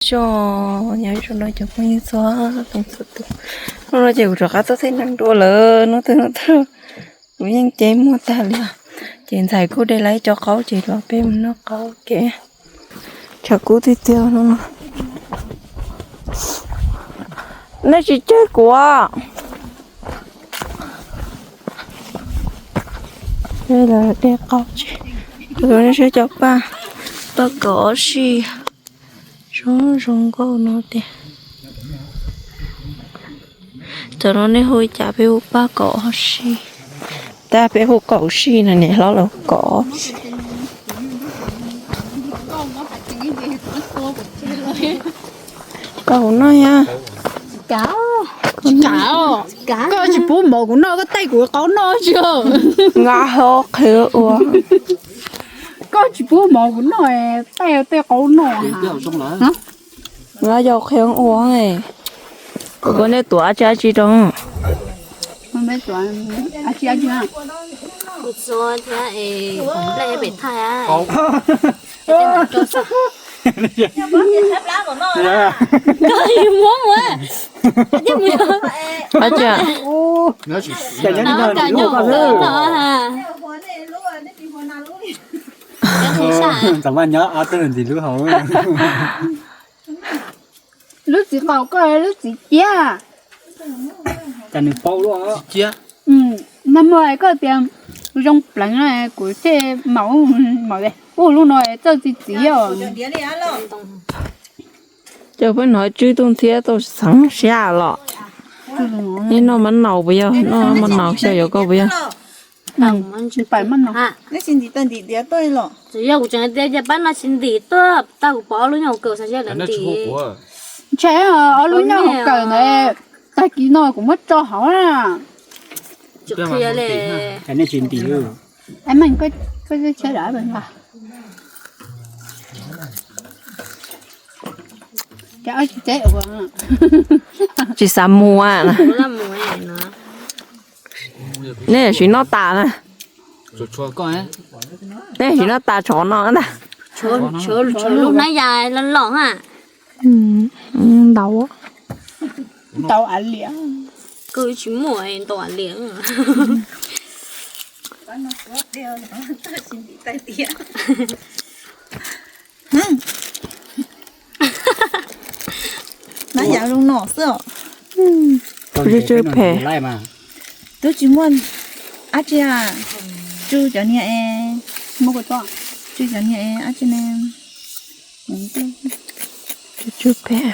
Zoo, nyob zoo no cov phooj ywg txhua leej txhua tus, hnub no ces kuv rov qab tuaj thaij neeg dua lawm, hnub twg hnub twg kuv yeej cev muag tag li os. Ces ntxhais kuj de lawv ib co qaub ces rov peb mus noj qaub kev. Tshav kub tiag tiag no. Nej tsis ceg kuv. Peb los de qaub tsis, nej saib cov paj, paj kaum ob sij, zoo zoo nkauj no tiag. Cov no nej hu li cas, peb hu paj kaum ob sij, tab peb hu kaum sij no, niam hlob lawv hu kaum ob sij. Koj hu noj thiab. Tsis kam, koj tsis pub mov kuv noj, koj taij kuv qaub noj tsis. Nqa ho qhwv ua. Koj tsis pub mov kuv noj, taij tej qaub noj. Nqa yau qhwv ua. Kuv koj nej tuav dab tsi dab tsi rau? Kuv txua thiab es nplej pem thaij. Koj muab mus. Tam maj nyob ob tug ntxim hlub hauv. Lub txiv qaub, koj lub txiv ciab. Cas nws paub lub txiv ciab. Nag hmo koj tias zoo pleev no, kuv thiaj maum maum, ua lub no txawj txiv txiv os. Ces peb hnov tswb tuaj ntxhiab tau txheev siab los. Neb noj mab naus puas yog? Noj mab naus xyaw yuav koj puas yog? Tsis pais mab naus. Neb tsis ntim tag ntim diav tuaj los? Txawm yog kuv tseem tias pab noj tsis ntim tuaj, tag kuv pom ob lub nyob hauv kaws xav siab lawm ntim. Ntshe ob lub nyob hauv kaws ntawd, tag kis no kuv muab tso hauv na. Tsis qhia li. Nej tsis ntim. Meej, koj tsis tsheb dam. Tsis xav mus. Nej sim noj tas na. Nej sim noj tas tshov no ntag. Tshuav lub hnab yas los los ha. Ntau. Ntau av liam. Koj tsis muaj ntau av liam. Hnab yas zoo no xwb os. Tsw phem. Twb tsis muaj dab tsi. Tsw cov niag es, tsw cov niag es dab tsi ne. Tsw phem.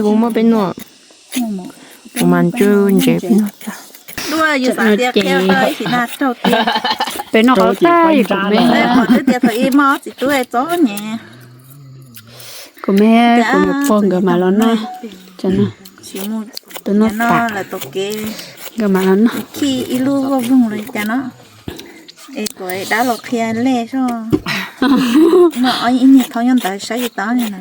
Kuv muab peb noj, kuv mas tsw ntsev peb noj tag. Dua yus xav tias qhia rau ib sim nag raug tiag. Peb noj qaub tag, kuv me, pom twb tias thaum ib muaj ob txiv tub txom nyem. Kuv me kuv niam pog nkawd mam los noj. Tus no lawm tau kev, nkawd mam los noj. Khij ib lub voj voog li cas no. Es kuv dab los qhia lej soj. No ib niag thaub nyob ntawd saib tsis tau li na.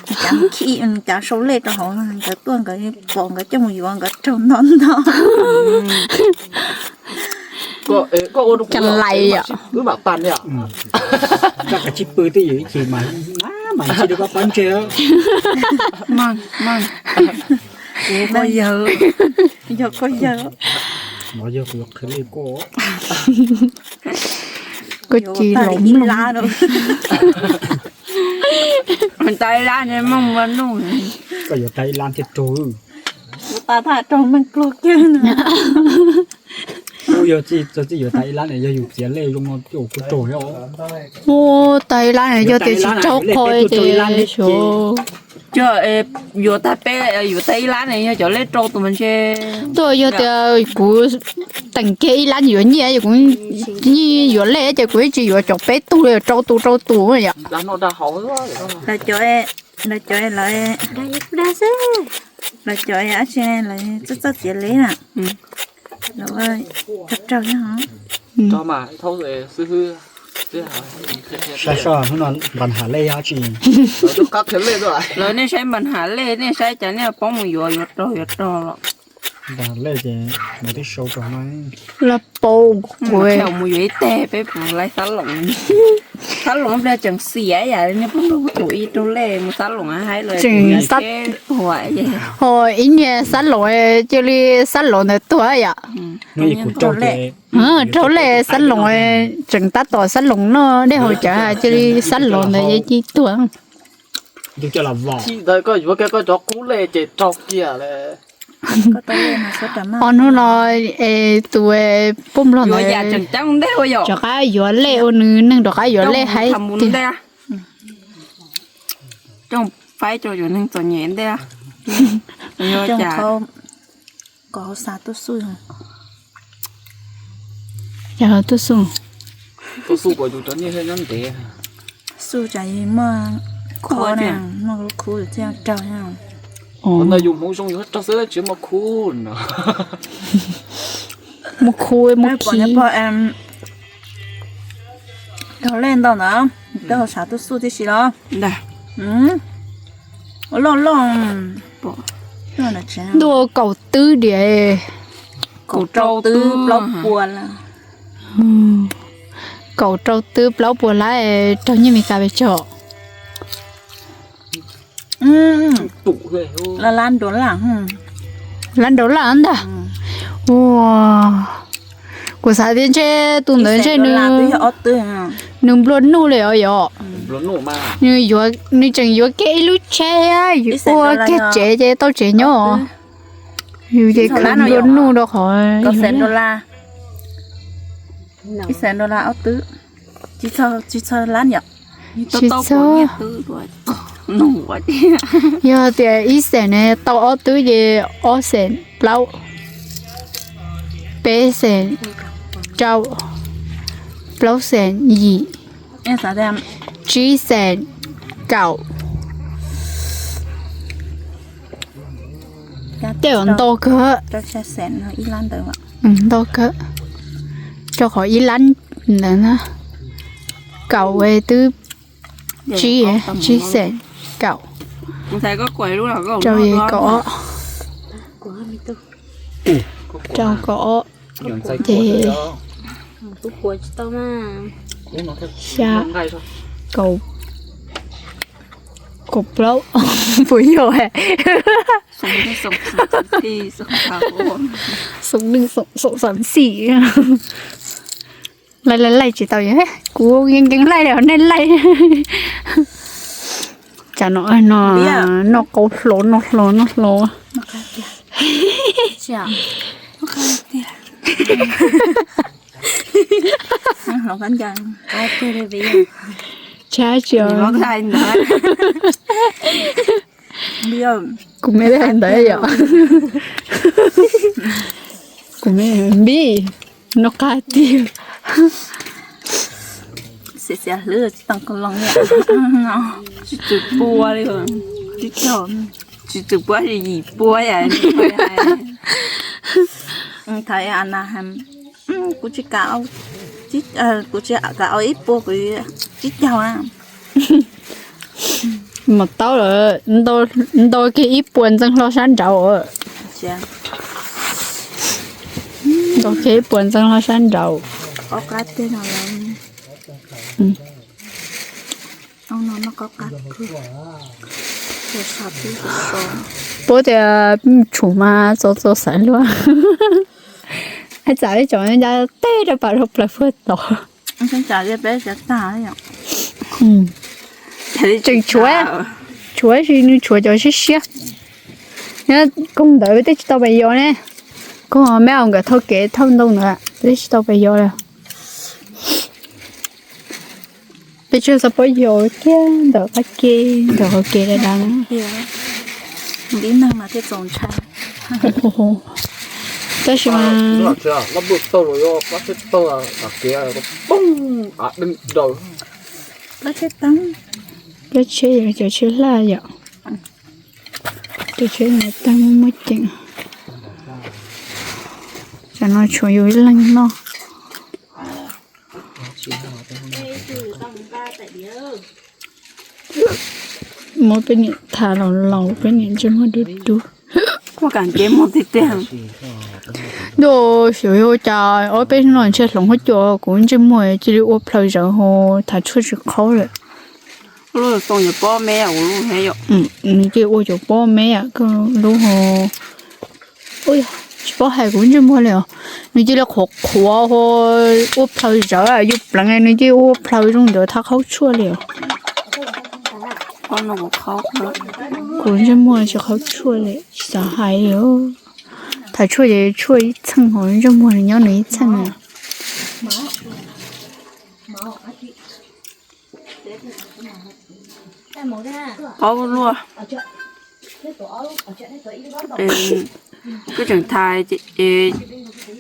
Cav khi, cav sau lej rau hauv, nkawd tuaj nkawd pom nkawd coj mus yuav nkawd raug nto nto. Cas lais yom. Koj kav tsij pw twj ywm ib chim mas, mas tsis rau koj pob ntseg. Koj yawg, yog koj yawg. Mas yog kuv yuav qhwv li koj. Koj ci los mloog. Tag ib lab ne Meej ua nuj. Koj yuav tag ib lab thiaj raug. Kuv tas thaj raug Meej pluag kiag. Kuv yog txij, txij yuav tag ib lab ne yog yus txiav lej zoo no kuj raug thiab. Ua tag ib lab ne yog tias tsis raug qhov tias xyov. Yog yuav tag peb, yuav tag ib lab ne yog cov lej rau tus mas ntshe. Tuaj yog tias kuv teem kiag ib lab yuav nyiaj, kuv nyiaj yuav lej ces kuv ib tsis yuav cov peb tug li, rau tus rau tus yom. Lawv cov, lawv cov, lawv cov dab tsi, lawv txawj txawj txiav lej na. Lawv raug raug yog. Sab soj hnub no npam ham lej yog tsi? Lawv nej saib npam ham lej, nej saib cas nej poob mus yuav yuav raug yuav raug los. Npam ham lej ces lawv twb sau rau no. Lawv paub kuv mus yuav ib teg peb puas laib xab loos. Xab loos pliag tseem xiam yam li nej phooj ywg, kuv ib tug lej mus xab loos hais lawm tseem sab tuag. Ho ib niag xab loos cia li xab loos ntawd tuag yom. Raug lej xab loos, tseem tab tom xab loos noj dej haus cawv cia li xab loos ntawd cia li tuag. Ntawd koj yuav kiag koj cov qub lej ces raug kiag li. Ob hnub no es tus poj nplog ntawd rov qab yuav lej ua nws neeg, rov qab yuav lej hais tias, faib rau yuav neeg txom nyem ntej. Kom hauv xav tuaj xub, yog tuaj xub, tuaj xub kom yus cov nyiaj nyob ntev, xub tsam muaj khov na, muaj lub khub thiaj raug. Ntawd yus hmoov zoo yus raug xwb tsis muaj khub no. Muaj khub muaj khib. Raug lej ntau ntawd, tej hauv xav tuaj xub tib si los. Loj loj, ntuj kaum twb diam, kaum rau twb plaub puas lawm. Kaum rau twb plaub puas lawm, raug nyiaj Meskas pes tsawg? Lab dollar, lab dollar ntag. Ua, kuv xav tias ntshe tus ntawd ntshe nws nplua nuj li os yom. Nws tseem yuav kiag ib lub tsheb, ua kiag tsev ces tau tsev nyob. Yus ces khaws nplua nuj rau qhov ib xees dollar ob twb, tsis txog lab yom. Tsis txog. Yog tias ib xees ne tau ob twb ces ob xees plaub, peb xees rau, plaub xees yim, tsib xees kaum. Tej zaum ntau kawg, ntau kawg, rau qhov ib lab ntawd na, kaum twb tsib, tsib xees kaum, rau kaum ob, rau kaum ob, ces xya, kaum, kaum plaub, puas yog? Xoom neej xoom xim. Laij laij laij tsis tau, kuv nkees nkees laij li nej laij. Tsam no no noj qau hlo, noj hlo, noj hlo. Tshab tsis, kuv me hais ntawd yom. Kuv me npib, noj qab tiag. Xiam xiam hlwb tsis tau koj loo li. Tsis txwm pua li, tsis tau, tsis txwm pua, yim pua yom. Thaum ib, kuv tsis kam, kuv tsis kam ua ib puas, kuv tsib caug na. Mas tau lawm, nto kiag ib puas ntxeev hlo sab nraud. Nto kiag ib puas ntxeev hlo sab nraud. Puab tias tshum mas txo txo xaiv luaj. Hais txawm ib tsoom ncaj teb rau pam rau plaws puag tod. Tseem tshuav, tshuav sis nws tshuav cov siab siab. Koog ntawd peb twb tsis tau pais yos ne. Koog me nkawd thauj kev thauj ntoo ntawd peb twb tsis tau pais yos li. Peb tsuas xav pab yos kiag ntawm qab ke, ntawm qab ke dav dav na. Tab sis mas kab tsheb yog cov tsheb hlaj yom. Cov tsheb no tag muaj muaj ceem. Tsam no tshuav yus ib leeg noj. Muab peb niam tham los laus, peb niam ntsej muag dub dub. Muaj kas nce muag tiag tiag. Ntuj, xyov yog ua cas ob peb hnub no ntshe hloov huab cua kuv ntsej muag cia li ua plhaw zawv ho, thav tshuaj tsis qhaub lawm. Nws cia li ua cov pob me ho, tsis paub hais kuv ntsej muag li os. Nws cia li qhuav qhuav ho, ua plhaw zawv, yus pleev nws cia li ua plhaw zoo ntawd thav qhaub tshuaj li os. Kuv ntsej muag tsis qhaub tshuaj li, tsis xav hais li. Thav tshuaj ces tshuaj ib txheej ho ntsej muag nws nyob nws ib txheej. Paub luaj. Koj tseem thav,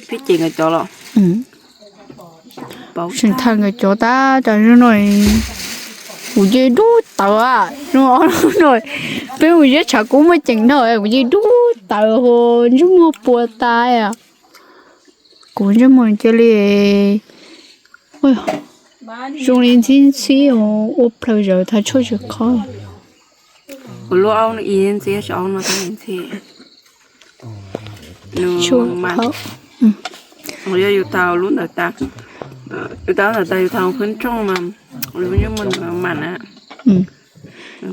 phij ces nkawd cov los? Tseem thav nkawd cov tab sis no kuv cia li dub tawv. Peb mus ziab tshav kub muaj ceem dhau, kuv cia li dub tawv ho, ntsej muag puas tas. Kuv ntsej muag cia li zoo li ntxhib ntxhib, ua plhaw zawv thav tshuaj tsis qhaub. Kuv lub aub ntxhib, aub no ntxhib. Yog yus thav lub ntawd tas, yus thav lub ntawd tas yus thav phwb nrooj mas, lub ntsej muag nws mam na. Thaum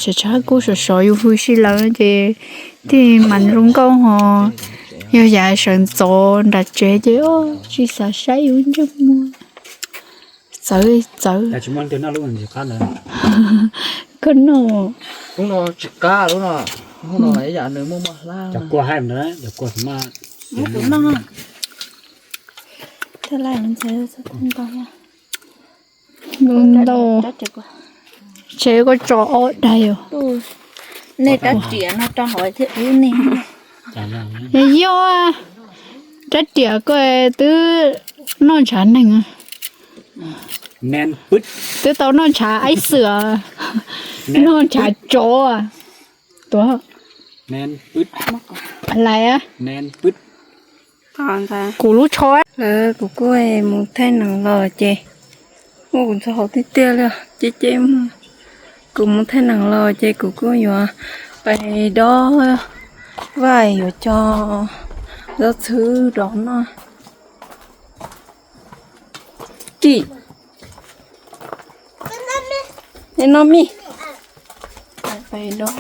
tshav tshav kub sov sov yus hws si lawm ces thiaj mam zoo nkauj ho. Yog yam sawv ntxov nram tsev ces tsis xav saib yus ntsej muag. Txawv txawv. Koj noj. Lub no tsis qab, lub no, lub no yam nws muaj muaj hlab. Ntau ntau. Tsev koj tso ob daig os. Nej rab riam no rau hauv thiab wb ne. Yog rab riam koj twb noj ntshav neeg, twb tau noj ntshav aib xwm, noj ntshav tsov. Tuav lais. Kuv lub tsho. Kuv kuj mus thaij nees los ces muaj kuv ntxhua hauv tiag tiag li, ceb ceb muag. Kuv mus thaij nees los ces kuv kuj yuav pais dob vaj yuav cog zaub txhwb rau noj. Tim no mij. Hauv tais los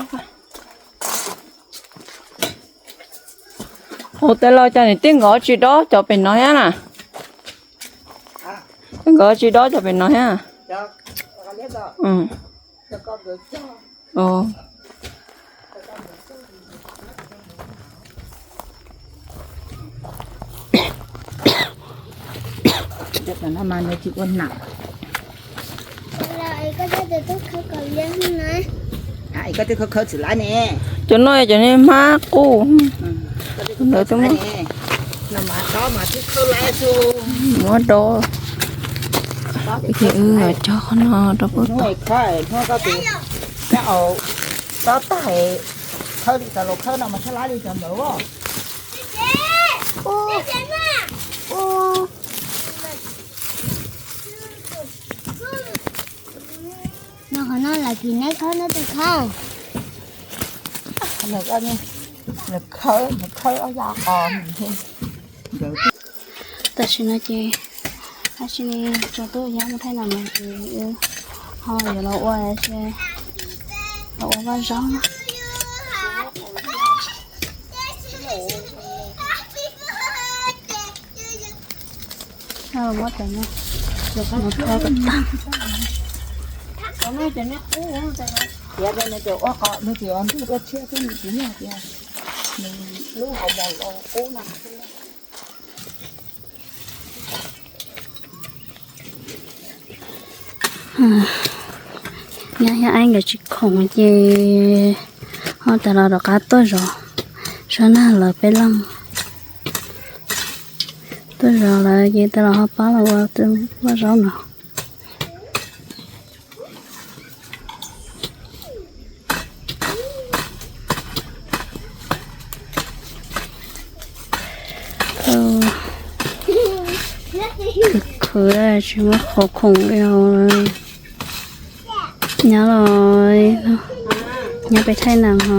cas nws twb nkawd tsis dob cov pem no thiab na? Twb nkawd tsis dob cov pem no thiab. Cov no cov niag hmab qub. Ntawd twb muab muab dob. Ces wb cog qhov no rau pub tag. No qhov no lawv kis neb khawb neb tus khawb. Nws khawb, nws khawb ob yas qos. Tam sim no ces, tab sis tso tuaj yog mus thaij no ces ho yuav los ua, los ua vaj zaub no. Muab cov no, cov no kho kom tag. Tiav rau nws ces ua qos, nws tsis ua ntug dua tshiab xwb, nws tsis nyiam tias nws lub hauv mos los qub no. Nyab thiab Aib nkawd tsis khoom ces ho tas los rov qab tuaj zov, zov nag lawv peb leeg. Tuaj zov lawv ces tas los ho pab los ua vaj zaub no. Khwv khwv tsis muaj qhov khoom li. Nyob los Nyob peb thaij nees ho,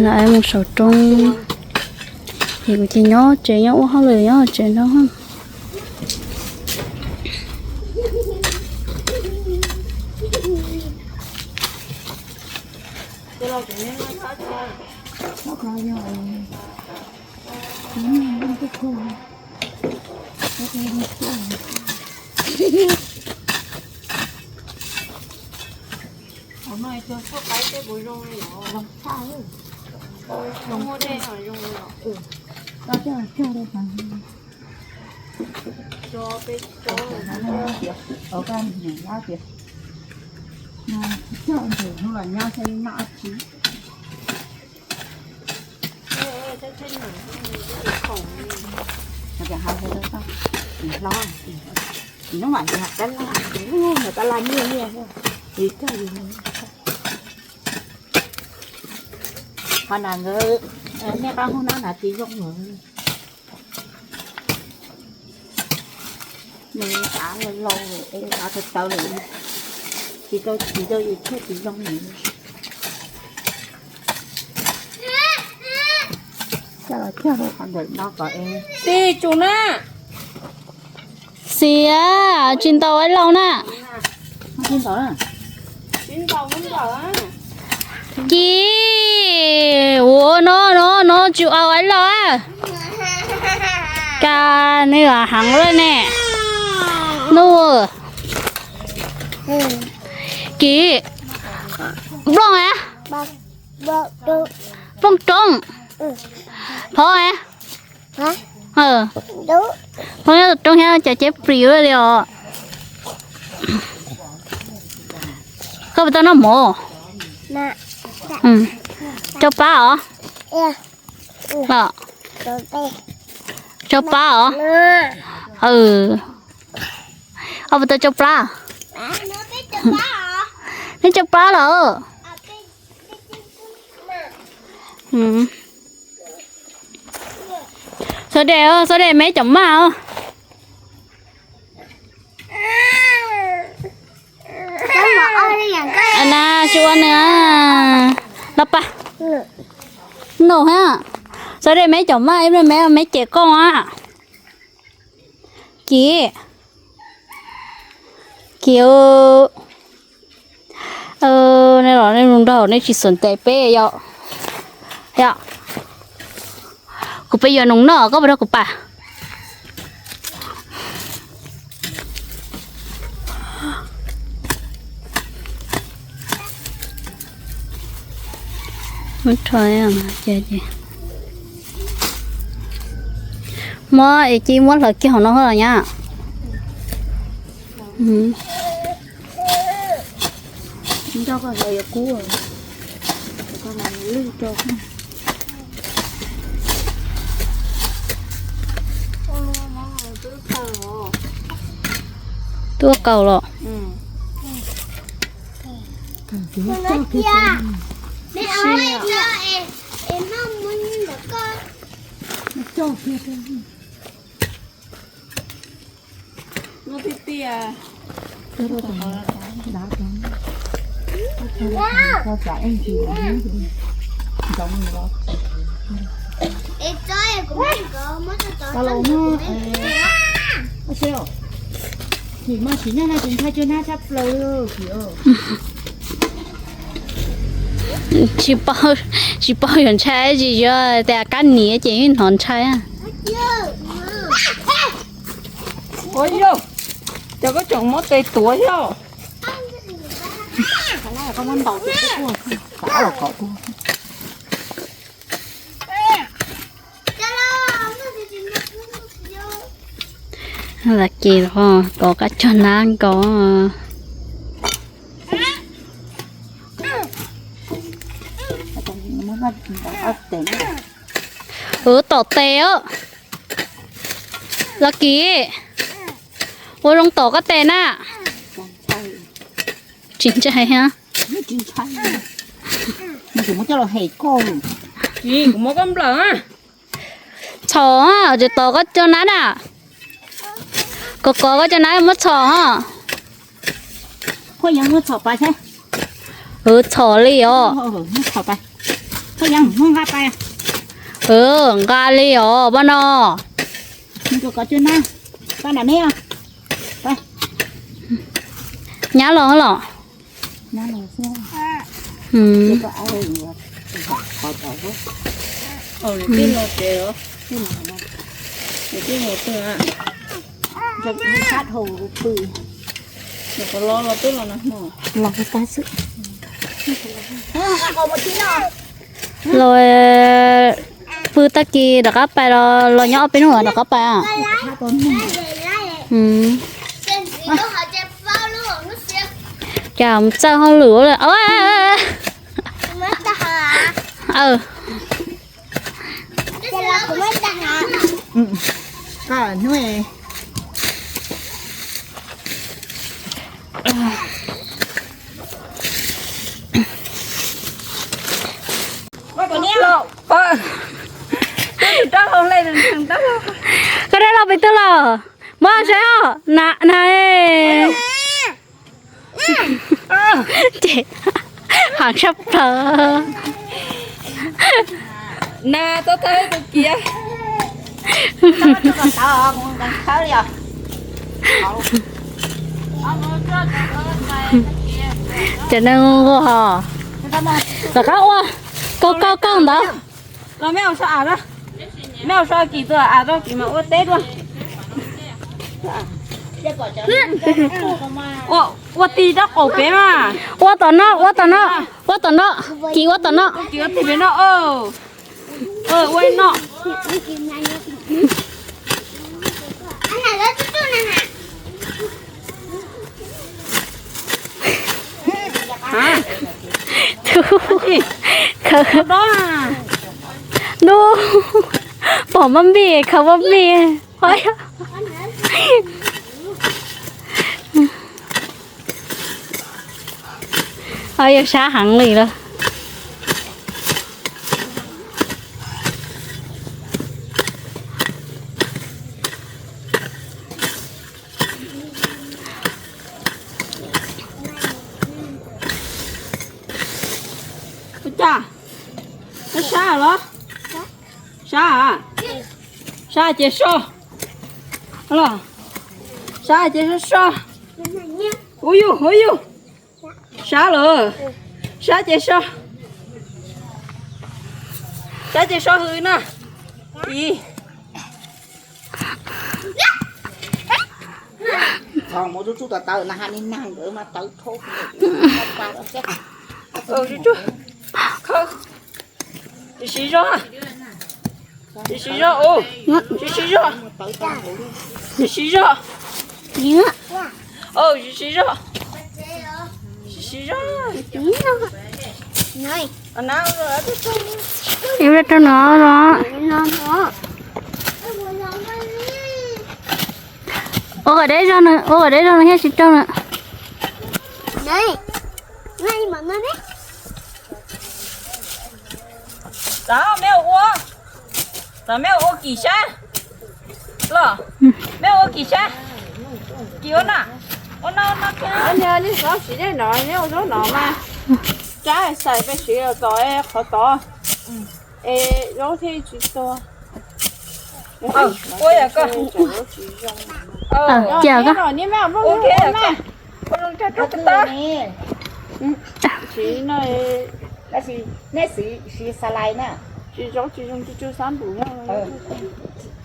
no mus saum roob, ces kuv ces nyob tsev nyob ua hauj lwm nyob tsev nrog. Ov no cog tshuaj qaib tej puas zoo li os? Zoo tshaj. Muaj dej no zoo li os? Cog ntawm hnub los nyob xyov noj dab tsi. Hlo, hnub mam tab laj, tab laj nyiaj nyiaj, qhov nas nkawd niaj qab hnub nab nas tsis zoo lawm. Nws av laus laus, av tawv tawv lawm, tsis tau, tsis tau yus tshuaj tsis zoo li. Coj los cog rau qhov ntawm no kom es. Tij tsum na. Xiav, tsis ntaus ib lauj na. Kiv, ua no no no tsis aus ib lauj. Cas nws heev lawm ne. Nub, Kiv, nplooj a, nplooj roob, phov a. Phov nyob roob thiab cov ceb plis li os. Koj puas tau noj mov? Tsau plab os? Tsau plab os? Koj puas tau tsau plab? Neb tsau plab los? Xov dej, xov dej meb cov maj os. Na tsis ua nws los pab. Noj thiab. Xov dej meb cov maj ib pliag meb, meb cem koj a. Kiv, Kiv, nej los nej zoo nraug nej tsis xom tes peb yom. Yom, kuv peb yuav noog noj koj puas rau kuv pam. Muab es cia muab hlawv kiag hauv no los nyab. Tuaj kaus los. Tsis paub, tsis paub yuav ntshai tsis yuav tias kab niam ces yeej hnov ntshai. Ua yog, cov koj tseem muab tes tuav yog. Las Kis ho kov kab cog nab nkaus. Wb tom tes os. Las Kis, ua zoo tom koj tes na. Tsis ntshai thiab. Kuv muab koj nplawm. Txhom, tsis tom koj cov nab na. Kov kov koj cov nab muab txhom. Koj yuav muab txhom pas thiab. Txhom li os. Nqa li os pab no. Nyab los los. Los pw tag kis rov qab pais los, los nyob ob peb hnub rov qab pais. Cas mus txawj hauj lwm lawm. Koj dab laug pem twg los? Muab saib os, na na. Ces heev tshaj plaws. Na tau thawb tus kiag. Cov neeg nquag ho. Lawv qab ua kaug kaug kaug ntawd. Los mej ua so av, mej ua so kis tus av rau kis mas ua teb dua. Ua tig rau qaum pem mas. Ua tom no, ua tom no, ua tom no, kis ua tom no. Kis ua tig pem no. Ua no. Nub, pom maj npij, khaws maj npij. Yog sab heev li lawm. Ua cas, sab los? Sab, sab ces so. Sab ces so so. Hu yug, hu yug. Sab lawm. Sab ces so. Sab ces so hws na. Ib. Txhob muab tub tub tawv tawv na, ha ni nag nkawd mas tawv dhau. Siv siv zog, siv siv zog, siv siv zog, siv siv zog, siv siv zog, siv siv zog. Ib rau no los. Ua kom deb zog no, ua kom deb zog no thiaj tsis raug na. Txawm mej ua, txawm mej ua kim sab los, mej ua kim sab, kim ua na, ua no no thiab. Nej txhob siv tej no, nej ua zaub no mas, tsab xais peb siv los txog qhov tod es zaub thiaj tsis tuag. Ua yam koj, ua kiag koj. Siv no, tab sis nej siv xas lais na. Tsis zoo, tsis zoo, tsis tsw xab npum.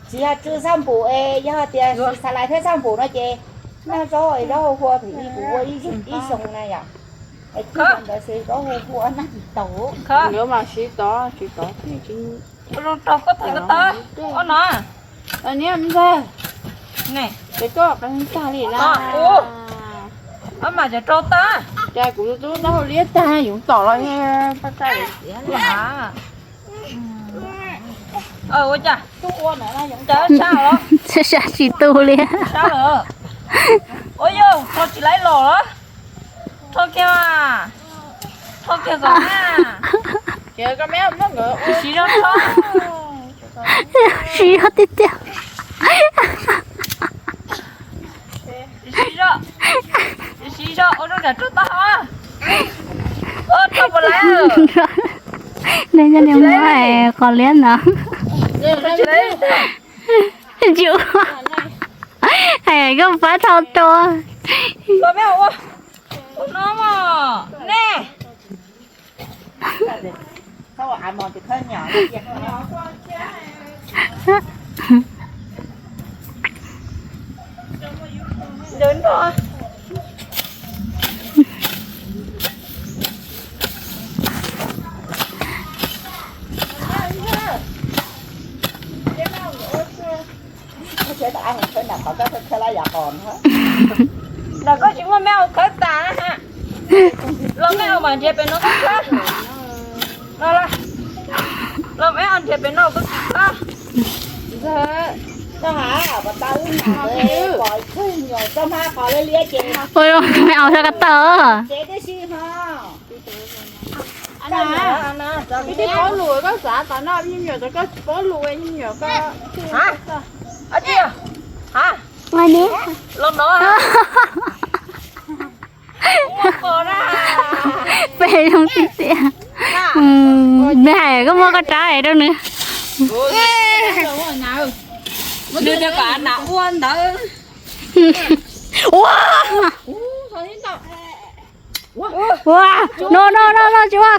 Tsis yog tsw xab npum es yog tias siv xas lais thiab xab npum no ces noj zaub es zaub hua hua, thaum ub kuv ua ib xyoo na yom. Es ntawd ces zaub hua hua noj tsis tau. Nkawd mas siv tod, siv tod thiaj tsis. Ua zoo rau koj thaum ko taw, ua no. Niam ntxawg, ces koj qee tag li na. Ua mas cov rau tag. Cas kuv tus tub taub hau liab tag, yoov tom los paj tag li. Ua cas, cas sab los? Sab tsis tu li. Sab lawm. Ua yog rho tsis laib los los? Rho kiag, rho kiag kom na. Siv zog rho. Siv zog tiag tiag. Siv zog, siv zog ua rau nram rau tag os. Ua, tau puas lawm? Dej coj niag muab qos liab no. Tsis ua, hais koj pab thau tua. Ntawm koj tsis muaj me au khawb tas na ha. Los me au mas nrhiav pem no koj khawb. No la. Los me au nrhiav pem no koj khawb. Ua, me au sab ka tawm. Koj tsis paub lus, koj xav tom no me nyuam, koj tsis paub lus me nyuam, koj. Los no. Peb zoo tiag tiag. Nws hais koj muab koj rab rau nws. Nws tias kom nas ua ntawd. Ua, ua, no no no no, tsis ua.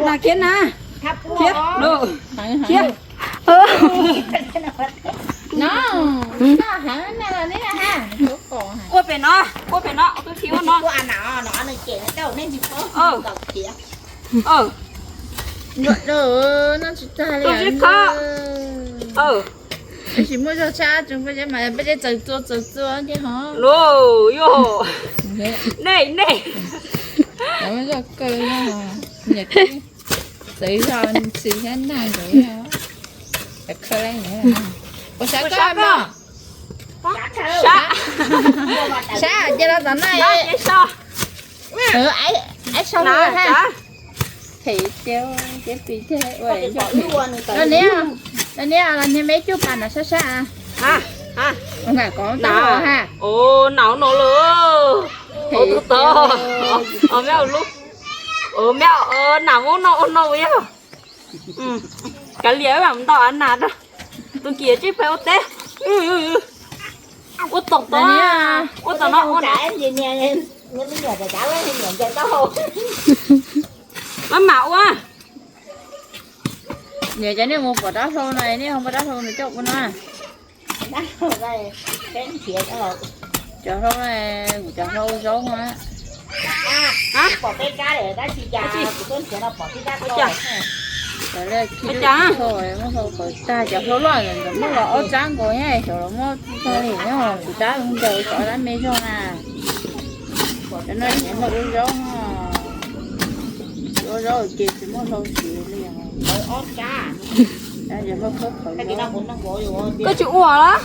Nas khiav na. Khiav, khiav. Ua pem no, ua pem no, tus khiav ua no. Tus tsis khawb. Tab sis muaj zog tshaj tsoom peb mas peb txawm txua txawm txua ces ho. Los yog nej, nej. Zog kawg, txawv zog txwm thiab nag nkawd. Ua sab koj no. Sab, sab ces los tom no. Aib sau ha. Them tias ces pis thiaj ua ncauj. Los niam, los niam, los niam me cuj pas na sab sab. Ua kom tau ha. Ua nas no lawm. Ua tus tod. Ua me ua lub. Ua me ua nas ua no ua no yog. Kav liam wb mam ntaus av nas rau. Tus kiv tsij pais ua teb. Ua tom tod, ua tom no ua no. Maj mam ua. Niam cov nej mus pom dab hlau no, nej ho muab dab hlau no coj ua no. Cov hlau, kuv cov hlau zaub. Muab hlau qhov tag, cov hlau loj ntawm muab los ob tsab nkaus, xyov los muab li, kuv tsab zoo ncaws, xyov dab me zog na. Cov no tsis muaj ua zaub, ua zaub ces tsis muaj hlau siav li. Koj tsis ua los?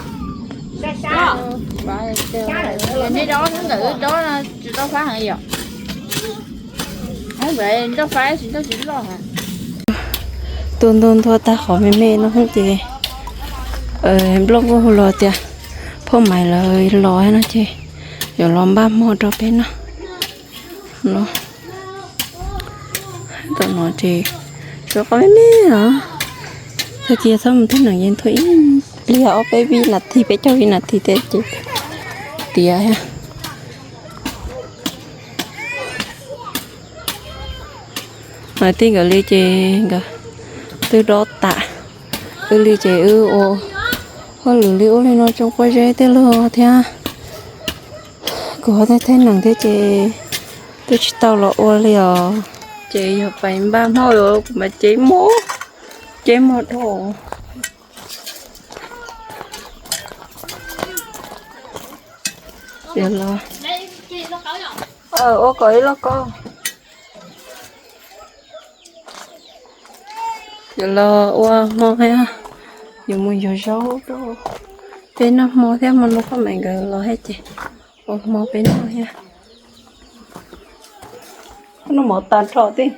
Nej dob xwb, ntawm wb dob no tsis tau fab heev yom. Nroj fab tsis nroj tsis loj. Tuaj ntuj nthua tag qhov me me no ces nplooj kuj hu los tias phauj Maiv lawv los no ces yuav los npaj hmo rau peb noj no. Tam no ces tshuav qhov me me os. Tag kis txhob mus thwb nees yeej thua ib pliag ob peb vib nas this peb caug vib nas this thiab ces tiav thiab. Mas tij nkawd li ces nkawd twb dob tas. Wb li ces wb ua hauj lwm li ub li no tsoo pob zeb tej lug thiab. Kuv ho thwb nees thiab ces twb tsis tau los ua li os. Ces yog pais npaj hmo, kuv mas cev mog, cev mog dhau. Ua kom ib lauj kaub. Los ua hmo thiab, yuav mus yug zaub rau peb noj hmo thiab, hmo no phauj Maiv nkawd los thiab ces ua hmo peb noj thiab. Koj noj mov tas nrho tij.